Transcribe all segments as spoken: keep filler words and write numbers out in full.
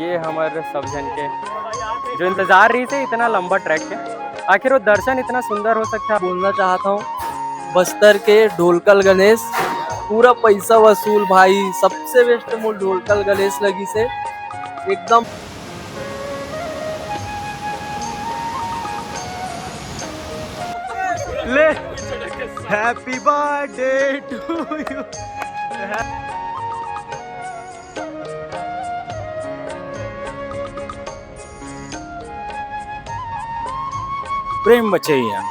ये हमर सब झन के जो इंतजार रहिस हे इतना लंबा ट्रैक के, आखिर वो दर्शन इतना सुंदर हो सकता है। बोलना चाहता हूँ बस्तर के ढोलकल गणेश, पूरा पैसा वसूल भाई, सबसे बेस्ट मोल ढोलकल गणेश लगिस हे एकदम। ले, Happy birthday to you। प्रेम बचे इहाँ।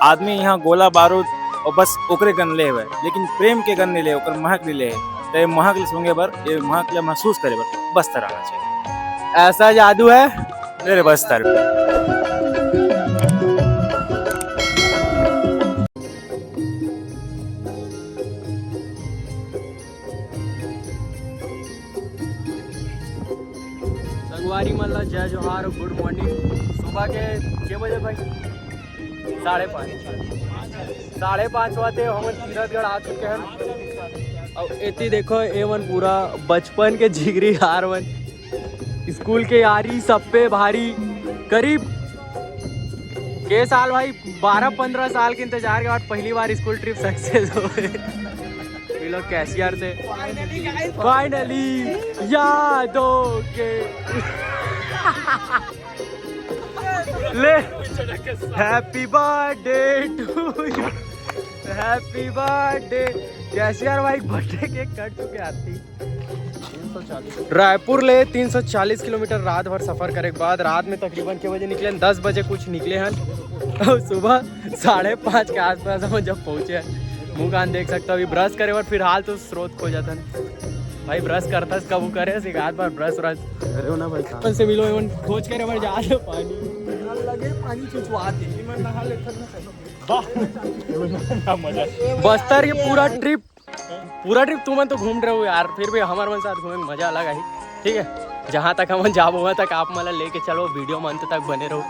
आदमी इहाँ गोला बारूद अउ बस ओकरे गन ले हवय, लेकिन प्रेम के गन नइ ले, ओकर महक नइ ले। त ये महक ल सूंघे बर, ये महक ल महसूस करे बर बस्तर आना चाहिए। ऐसा जादू है मेरे बस्तर। संगवारी मन ला जय जोहार, गुड मॉर्निंग। सुबह के के बजे भाई? साढ़े पाँच। साढ़े पाँच होवत हे, हमन तीरथगढ़ आ चुके हन। अउ एती देखो, ए मन पूरा बचपन के जिगरी यार मन, स्कूल के यारी सब पे भारी। करीब के साल भाई, बारह पन्द्रह साल के इंतजार के बाद पहली बार स्कूल ट्रिप सक्सेस होय। मिलो कैशियर से, फाइनली यादों के। ले, Happy birthday to you, Happy birthday। Cashier भाई, बर्थडे केक कट चुके आती। रायपुर ले तीन सौ चालीस किलोमीटर रात भर सफर करे के बाद रात में तकरीबन के बजे निकले हन? दस बजे कुछ निकले हन। अउ सुबह साढ़े पाँच के आसपास हम जब पहुँचे हन, मुँह कान देख सकता हूँ। अभी ब्रश करे बर फिलहाल तो स्रोत खो जाता है भाई। ब्रश करता कब करे से एक आध बार ब्रश व्रश। अरे ना भाई, अपन से मिलो, एमन खोज करे बर जा दे पानी। लगे पानी चुचवा दे। एमन नहा लेथन ना। वाह। मजा। बस्तर के पूरा ट्रिप, पूरा ट्रिप तुमन तो घूम रहे हो यार, फिर भी हमर मन साथ घूमे में मजा अलग आही। ठीक है, जहाँ तक हमन जाबो वहाँ तक आप मन ला लेके चलो, वीडियो में अंत तक बने रहो।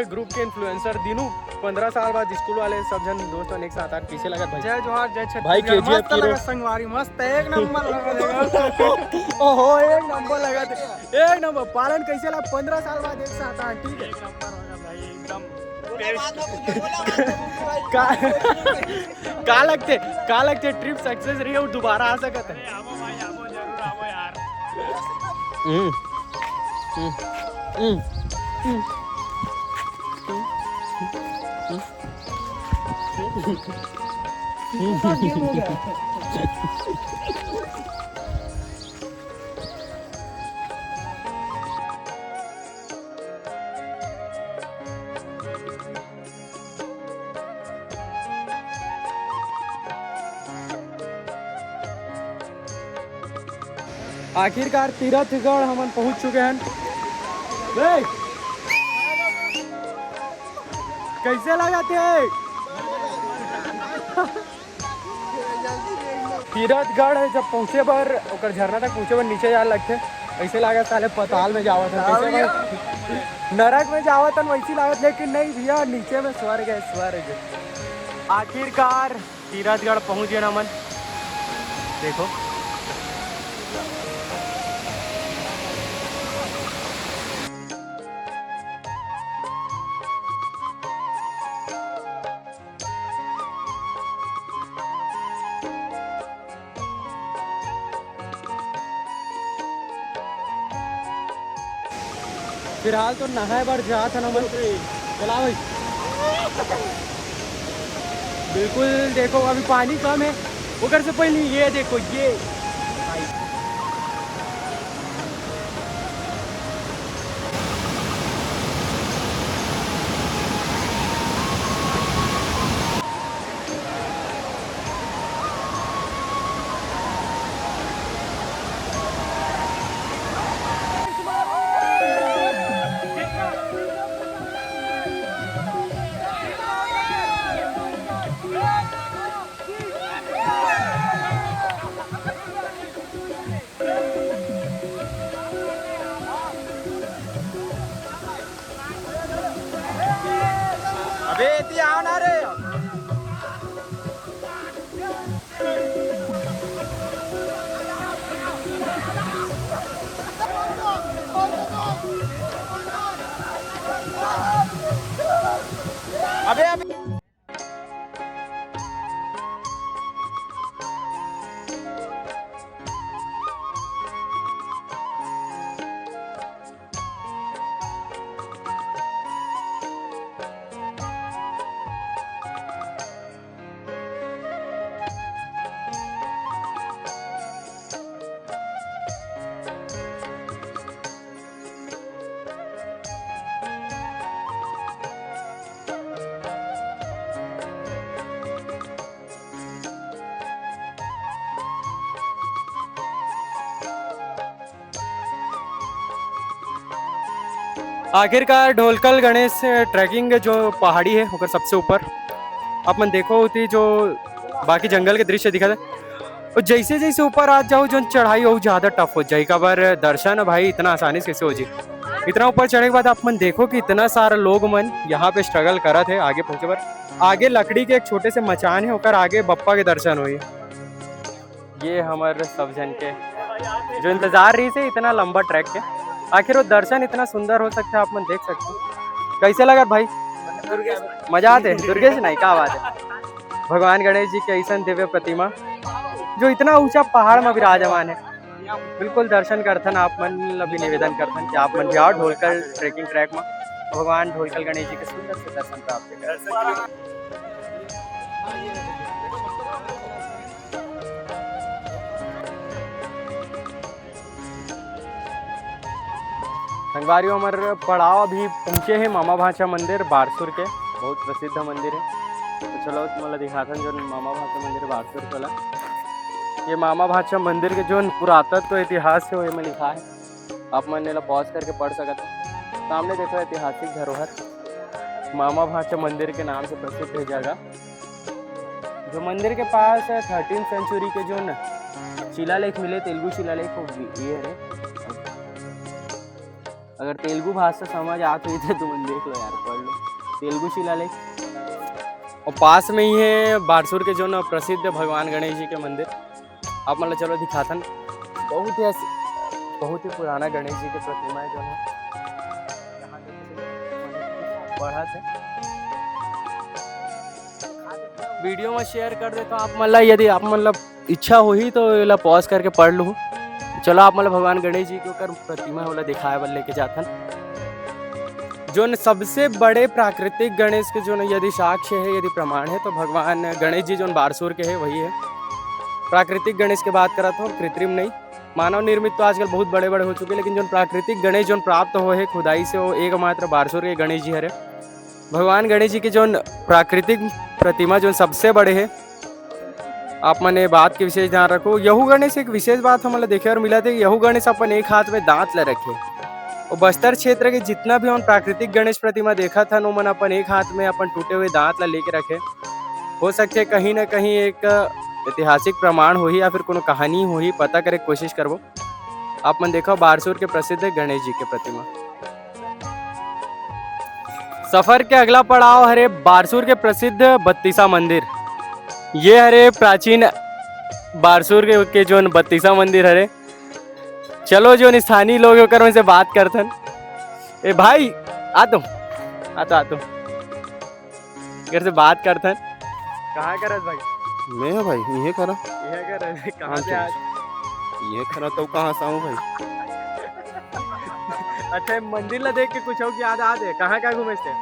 ग्रुप के इन्फ्लुएंसर दिनू, पन्द्रह साल बाद स्कूल वाले सब झन दोस्त मन एक साथ आए, कैसे लगत भाई? जय जोहार, जय छत्तीसगढ़। भाई, केजीएफ मस्त हीरो। लगत संगवारी, मस्त, एक नंबर लगत हे। ओहो, एक नंबर लगत हे, एक नंबर। पालन कैसे लगा? पन्द्रह साल बाद एक साथ आए, ठीक है। का, का लगथे, का लगथे, ट्रिप सक्सेस रही अउ दोबारा आ सकत हे? अरे, आबो भाई, आबो, जरूर आबो यार। हम्म, हम्म, हम्म, हम्म। आखिरकार तीरथगढ़ हमन पहुंच चुके हैं। ए! कैसे लगत हे? तीरथगढ़ जब पहुँचे बर, ओकर झरना तक पहुँचे बर नीचे जाए लगथे। ऐसे लागत साले पताल में जावत हन, कैसे भाई? नरक में जावत हन वैसी लागत, लेकिन नहीं भैया, नीचे में स्वर्ग है, स्वर्ग। आखिरकार तीरथगढ़ पहुँच गए हमन। देखो, फिलहाल तो नहाए बर जात हन हमन। चला भाई। बिल्कुल, देखो, अभी पानी कम है, ओकर से पहले ये देखो, ये भाई। आखिरकार ढोलकल गणेश ट्रैकिंग जो पहाड़ी है, ओकर सबसे ऊपर आप मन देखो होती जो बाकी जंगल के दृश्य दिखत हे। और जैसे जैसे ऊपर आ जाओ, जो चढ़ाई हो ज्यादा टफ हो जाए। काबर दर्शन भाई इतना आसानी से कैसे हो जी? इतना ऊपर चढ़े के बाद आप मन देखो कि इतना सारा लोग मन यहाँ पे स्ट्रगल करत है आगे पहुंचे बर। आगे लकड़ी के एक छोटे से मचान है, ओकर आगे बप्पा के दर्शन होई। ये हमर सब जन के जो इंतजार रही से इतना लंबा ट्रैक के, आखिर वो दर्शन इतना सुंदर हो सकता है, आप मन देख सकते हो। कैसे लगा भाई? मजा आते? दुर्गेश नहीं, क्या बात है। भगवान गणेश जी के ऐसन दिव्य प्रतिमा जो इतना ऊंचा पहाड़ में विराजमान है। बिल्कुल दर्शन करथन, आप मन ला भी निवेदन करथन कि आप मन भी आओ ढोलकल ट्रैकिंग ट्रैक में, भगवान ढोलकल गणेश जी के सुंदर से दर्शन प्राप्त करें। संगवारी हो, हमर पड़ाव अभी पहुँचे हे मामा भांचा मंदिर बारसूर के, बहुत प्रसिद्ध मंदिर है। तो चलो तुम्हारा दिखाथन जो मामा भांचा मंदिर बारसूर के ला। ये मामा भांचा मंदिर के जो पुरातत्व इतिहास है, वो एमा लिखा है, आप मन एला पॉज करके पढ़ सकत हो। सामने देखो ऐतिहासिक धरोहर मामा भांचा मंदिर के नाम से प्रसिद्ध है जगह। जो मंदिर के पास थर्टीन सेंचुरी के जो न शिलालेख मिले, तेलुगु शिलालेख, वो ये है। अगर तेलुगु भाषा समझ आत होही तो तुमन देख लो यार, पढ़ लो तेलुगु शिलालेख। और पास में ही है बारसूर के जो न प्रसिद्ध भगवान गणेश जी के मंदिर। आप मतलब चलो दिखाथन, बहुत ही ऐस-, बहुत ही पुराना गणेश जी के प्रतिमा है जो है। बढ़त है। वीडियो में शेयर कर देता हूँ आप मन ला, यदि आप मतलब इच्छा होही तो एला पॉज करके पढ़ लूँ। चलो आप मतलब भगवान गणेश जी के ओकर प्रतिमा ओला दिखाए बर लेके जाथन। जोन सबसे बड़े प्राकृतिक गणेश के जोन यदि साक्ष्य है, यदि प्रमाण है, तो भगवान गणेश जी जोन बारसूर के है, वही है। प्राकृतिक गणेश के बात करत हो, कृत्रिम नहीं। मानव निर्मित तो आजकल बहुत बड़े बड़े हो चुके, लेकिन जोन प्राकृतिक गणेश जोन प्राप्त हो है खुदाई से, वो एकमात्र बारसूर के गणेश जी हरे। भगवान गणेश जी के जोन प्राकृतिक प्रतिमा जोन सबसे बड़े है, आप मन ये बात के विशेष ध्यान रखो। यहू गणेश एक विशेष बात हमन ला देखे बर मिलत हे, यहू गणेश अपन एक हाथ में दांत ला रखे। और बस्तर क्षेत्र के जितना भी हमन प्राकृतिक गणेश प्रतिमा देखत हन, ओमन अपन एक हाथ में अपन टूटे हुए दांत ला लेके रखे। हो सकथे कहीं ना कहीं एक ऐतिहासिक प्रमाण होही या फिर कोनो कहानी होही, पता करे के कोशिश करबो। आप मन देखो बारसूर के प्रसिद्ध गणेश जी के प्रतिमा। सफर के अगला पड़ाव हरे बारसूर के प्रसिद्ध बत्तीसा मंदिर। ये हरे प्राचीन बारसूर के, के जोन बत्तीसा मंदिर हरे। चलो जोन स्थानीय लोग हे ओकर में से बात करथन। ए भाई, आ तो, आ तो, आ तो। घर से बात करथन। कहाँ करत भाई? मैं भाई, इहे करा। इहे करा। कहाँ हाँ, से ठीक। आज? इहे करा तो कहाँ से आऊँ भाई? अच्छा, ये मंदिर ला देख के कुछ हो याद आ दे, कहाँ कहाँ घूमे थे?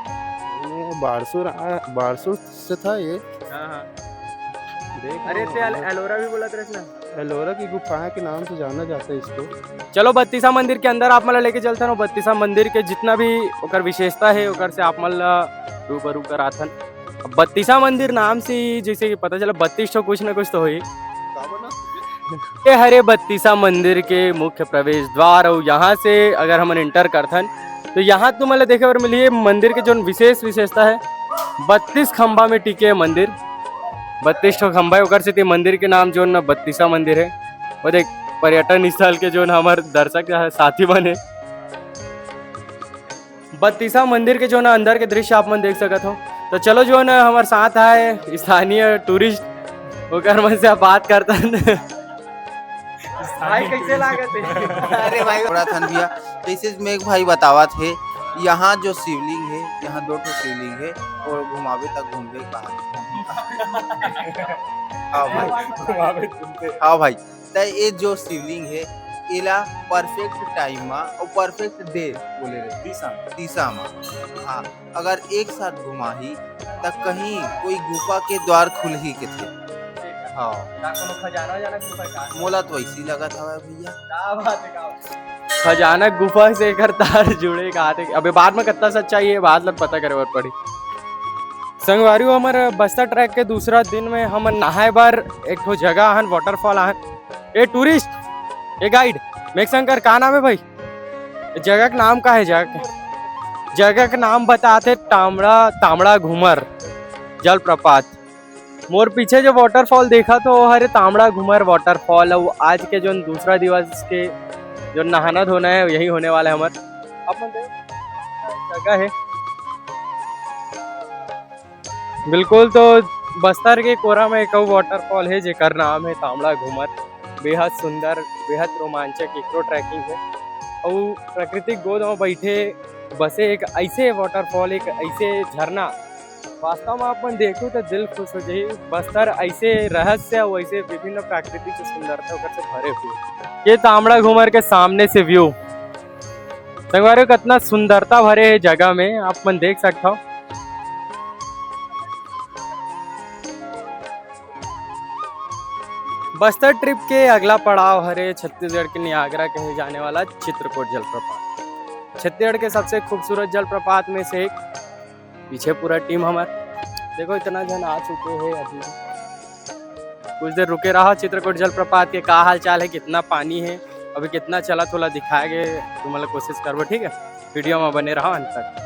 मैं बारसूर आ-, बारसूर से था ये। हाँ, हाँ। देख अरे, लो, ते अल-, हमें एलोरा भी बोलत रहे ना? एलोरा की गुफा के नाम से जाना जाता है इसको। चलो, बत्तीसा मंदिर के अंदर आप मला लेके चलते रहो। बत्तीसा मंदिर के जितना भी ओकर विशेषता है, ओकर से आप मन ला रूबरू कराथन। अब बत्तीसा मंदिर नाम से ही जैसे कि पता चला, बत्तीस ठो कुछ ना कुछ तो होही। ये हरे बत्तीसा मंदिर के मुख्य प्रवेश द्वार, और यहाँ से अगर हमन एंटर करथन, तो यहाँ तुमन ला देखे बर मिलही, ये मंदिर के जोन विशेष विशेषता है, बत्तीस खंभा में टिके मंदिर, बत्तीस ठो खंभा है, ओकर सेती मंदिर के नाम जोन बत्तीसा मंदिर है। वो देख, पर्यटन स्थल के जोन हमर दर्शक साथी बने, बत्तीसा मंदिर के जो ना अंदर के दृश्य आप मन देख सकत हो। तो चलो जो ना हमर साथ आए स्थानीय टूरिस्ट, ओकर मन से आप बात करतन। भाई कैसे लागत है? अरे भाई, थोड़ा थन भैया, जैसे मेघ भाई बतावत हे, यहाँ जो शिवलिंग है, यहाँ दो ठो शिवलिंग है और घुमावे तक घूमबे कहा। हाँ भाई। घुमावे घूमते। हाँ भाई, त ये जो शिवलिंग है, एला परफेक्ट टाइम मा और परफेक्ट डे बोले रहे, दिशा मा। दिशा मा। हाँ, अगर एक साथ घुमाही, त कहीं कोई गुफा के द्वार खुलही के थे। हाँ। का कोनो खजाना वजाना के ऊपर का? मोला तो वैसी लगत हवय भैया। का बात है, का बात है? खजाना गुफा से एकर तार जुड़े का आते। अबे बाद में कितना सच्चाई है, बाद में पता करे बर पड़ी। संगवारी हो, हमर बस्तर ट्रैक के दूसरा दिन में हमन नहाए बर एक ठो जगह आहन, वाटरफॉल आहन। ए टूरिस्ट, ए गाइड, मेघशंकर, का नाम है भाई? ए जगह के नाम का है, जगह के? जगह के नाम बताथे तामड़ा, तामड़ा घूमर जलप्रपात। मोर पीछे जो waterfall देखत हो, वो हरे तामड़ा घूमर waterfall। अउ आज के जो दूसरा दिवस के जो नहाना धोना है, यही होने वाला है हमर। अपन देखो, जगह है बिल्कुल। तो बस्तर के कोरा में एक अउ waterfall है, जेकर नाम है तामड़ा घूमर। बेहद सुंदर, बेहद रोमांचक eco trekking है। अउ प्राकृतिक गोद में बैठे बसे एक ऐसे waterfall, एक ऐसे झरना, वास्तव में आप मन देखहू तो दिल खुश हो जाही। बस्तर ऐसे रहस्य अउ ऐसे विभिन्न प्राकृतिक सुंदरता ओकर से भरे हुए। ये तामड़ा घूमर के सामने से view, संगवारी हो, कितना सुंदरता भरे है जगह में, आप मन देख सकत हो। बस्तर trip के अगला पड़ाव हरे छत्तीसगढ़ के नियाग्रा कहे जाने वाला चित्रकूट जलप्रपात। छत्तीसगढ़ के सबसे खूबसूरत जलप्रपात में से एक। पीछे पूरा team हमर, देखो, इतना झन आ चुके हैं अभी। कुछ देर रुके रहा, चित्रकूट जलप्रपात के का हाल चाल है, कितना पानी है, अभी कितना चलत हे, ओला दिखाए के तुमन ला कोशिश करबो, ठीक है? Video में बने रहा अंत तक।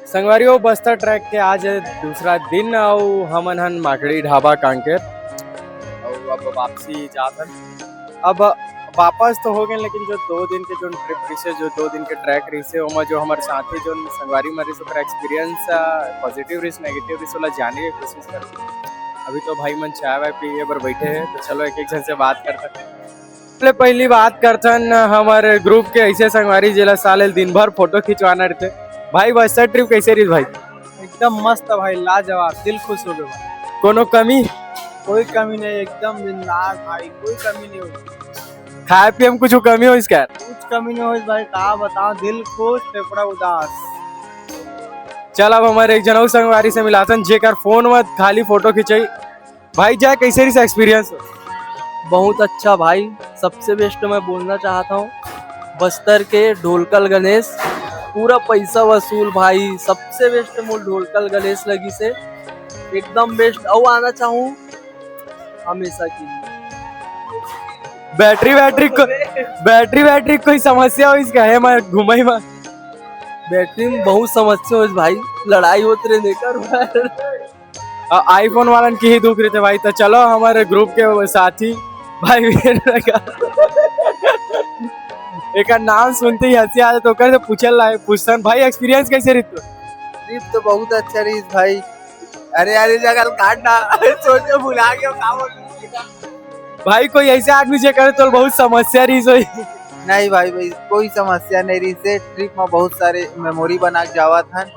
संगवारी हो, बस्तर trek के आज दूसरा दिन अउ हमन हन माकड़ी ढाबा कांकेर अउ अब वापसी जात हन। अब वापस तो हो गए, लेकिन जो दो दिन के जो trip रहिसे, जो दो दिन के trek रहिसे, ओमा जो हमर साथी जो संगवारी मन रहिस, ओकर experience, अ, positive रहिस, negative रहिस, ओला जाने के कोशिश करबो। अभी तो भाई मन चाय वाय पिए बर बैठे हैं, तो चलो एक एक झन से बात करथन। पहले पहली बात करथन हमर group के ऐसे संगवारी, जेला साले दिन भर photo खिंचवाना रहते। भाई, बस्तर trip कैसे रहिस भाई? एकदम मस्त भाई, लाजवाब, दिल खुश हो गए भाई। कोनो कमी? कोई कमी नहीं, एकदम बिंदास भाई, कोई कमी नहीं होगी। खाए पिए में कुछ कमी होइस का? कुछ कमी नहीं होइस भाई, का बताओ, दिल खुश, फेफड़ा उदास। चल, अब हमर एक जन अउ संगवारी से मिलाथन, जेकर phone में खाली photo खिंचई। भाई, जय, कैसे रहिस experience? बहुत अच्छा भाई, सबसे best मैं बोलना चाहता हूँ बस्तर के ढोलकल गणेश, पूरा पैसा वसूल भाई, सबसे best मोर ढोलकल गणेश लगिसे, एकदम best। अउ आना चाहूँ हमेशा के लिए। Battery, battery को, battery, battery कोई समस्या होइस का हे, मैं घुमई में? Battery में बहुत समस्या होइस भाई, लड़ाई होत रहे एकर। अ, iPhone वालन के ही दुख रहिथे भाई। तो चलो, हमर group के वो साथी भाई वीरेंद्र का एकर नाम सुनते ही हंसी आ जाए, तो ओकर से पूछल ला, पूछथन, भाई, experience कैसे रहिस? Trip तो बहुत अच्छा रहिस भाई। अरे यार, ये जगह काट ना, सोच के भुला गया का बोल। भाई, कोई ऐसे आदमी जेकर तो बहुत समस्या रहिस होही। नहीं भाई, भाई, कोई समस्या नहीं रहिसे। Trip में बहुत सारे memory बना के जावत हन।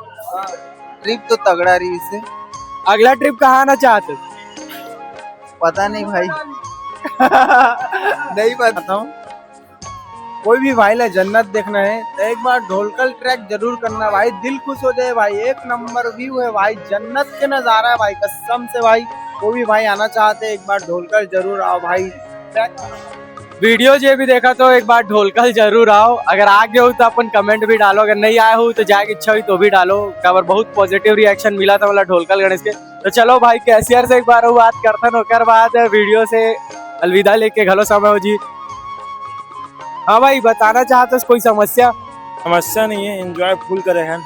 Trip तो तगड़ा रहिसे। अगला trip कहाँ आना चाहते? पता नहीं भाई। नहीं पता। कोई भी भाई ला जन्नत देखना है तो एक बार ढोलकल trek जरूर करना भाई, दिल खुश हो जाए भाई। एक number view है भाई, जन्नत के नजारा है भाई, कसम से भाई। कोई भी भाई आना चाहते हैं, एक बार ढोलकल जरूर आओ भाई। Trek। Video जे भी देखा तो एक बार ढोलकल जरूर आओ। अगर आ गए हो तो अपन comment भी डालो, अगर नहीं आए हो तो जाके इच्छा हुई तो भी डालो। काबर बहुत positive reaction मिला था, मतलब, ढोलकल गणेश के। तो चलो भाई, cashier से एक बार वो बात करथन, ओकर बाद video से अलविदा लेके घलो समय हो जी। हाँ भाई, बताना चाहत हस कोई समस्या? समस्या नहीं है, enjoy full करे हैं।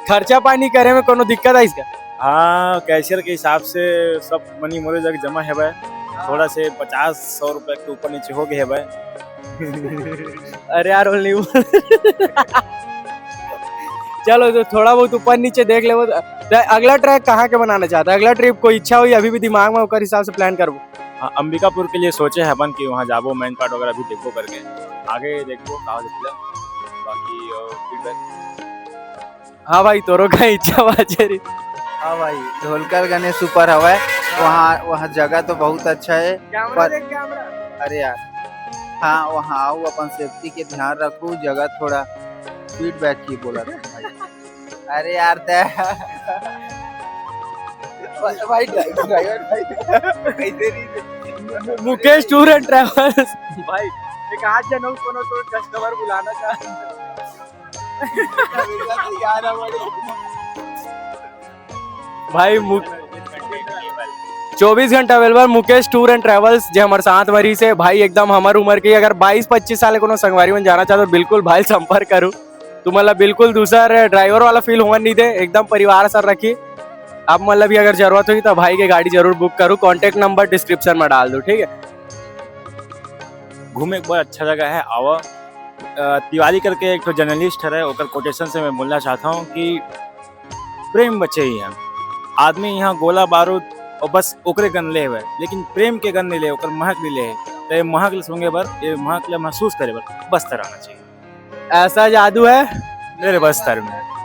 खर्चा पानी करे में कोनो दिक्कत आइस का? हाँ, cashier के हिसाब से सब money मोरे जग जमा है भाई। थोड़ा से पचास सौ रुपए के ऊपर नीचे हो गए है भाई। अरे यार, बोल नहीं बोल। चलो, तो थोड़ा बहुत ऊपर नीचे देख लेबो। तो अगला ट्रैक कहाँ के बनाना चाहता है? अगला ट्रिप कोई इच्छा हुई अभी भी दिमाग में, ओकर हिसाब से प्लान करबो। हाँ, अंबिकापुर के लिए सोचे हैं अपन कि वहाँ जाबो, मैनपाट वगैरह भी देखबो करके। आगे देखबो का होता है। बाकी फीडबैक। हाँ भाई, तोरो का इच्छा बाजे रे। हाँ भाई, ढोलकर गणेश ऊपर हवै। वहाँ वहाँ जगह तो बहुत अच्छा है। कैमरा पर- देख, कैमरा। अरे यार, हाँ, वहाँ आओ, अपन सेफ्टी के ध्यान रखो, जगह थोड़ा फीडबैक ही बोला था भाई। अरे यार, तै भाई, ड्राइवर, ड्राइवर भाई, इधर ही मुकेश टूर एंड ट्रैवल्स। भाई, एक आध जन हो, कोनो तो कस्टमर बुलाना चाह। यार, हमारे भाई, मु- चौबीस घंटा available Mukesh tour and travels, जे हमारे साथ वरी से भाई, एकदम हमार उम्र के। अगर बाईस पच्चीस साल के कोनो संगवारी मन जाना चाहते हो, बिल्कुल भाई संपर्क करू। तुमन ला बिल्कुल दूसर ड्राइवर वाला फील होवन नहीं दे, एकदम परिवार सर रखी। आप मन ला भी अगर जरूरत होगी तो भाई के गाड़ी जरूर बुक करू, कॉन्टैक्ट नंबर डिस्क्रिप्शन में डाल दो, ठीक है। घूमे एक बार अच्छा जगह है, आवा। अ, तिवारी करके एक ठो जर्नलिस्ट है, ओकर कोटेशन से मैं बोलना चाहता हूँ कि प्रेम बचे ही हैं। आदमी यहाँ गोला बारूद और बस ओकरे गन ले हुए, लेकिन प्रेम के गन नहीं ले, ओकर महक नहीं ले है। तो ये महक ले सूंघे बर, ये महक ले महसूस करे बर बस्तर आना चाहिए। ऐसा जादू है। मेरे बस्तर में।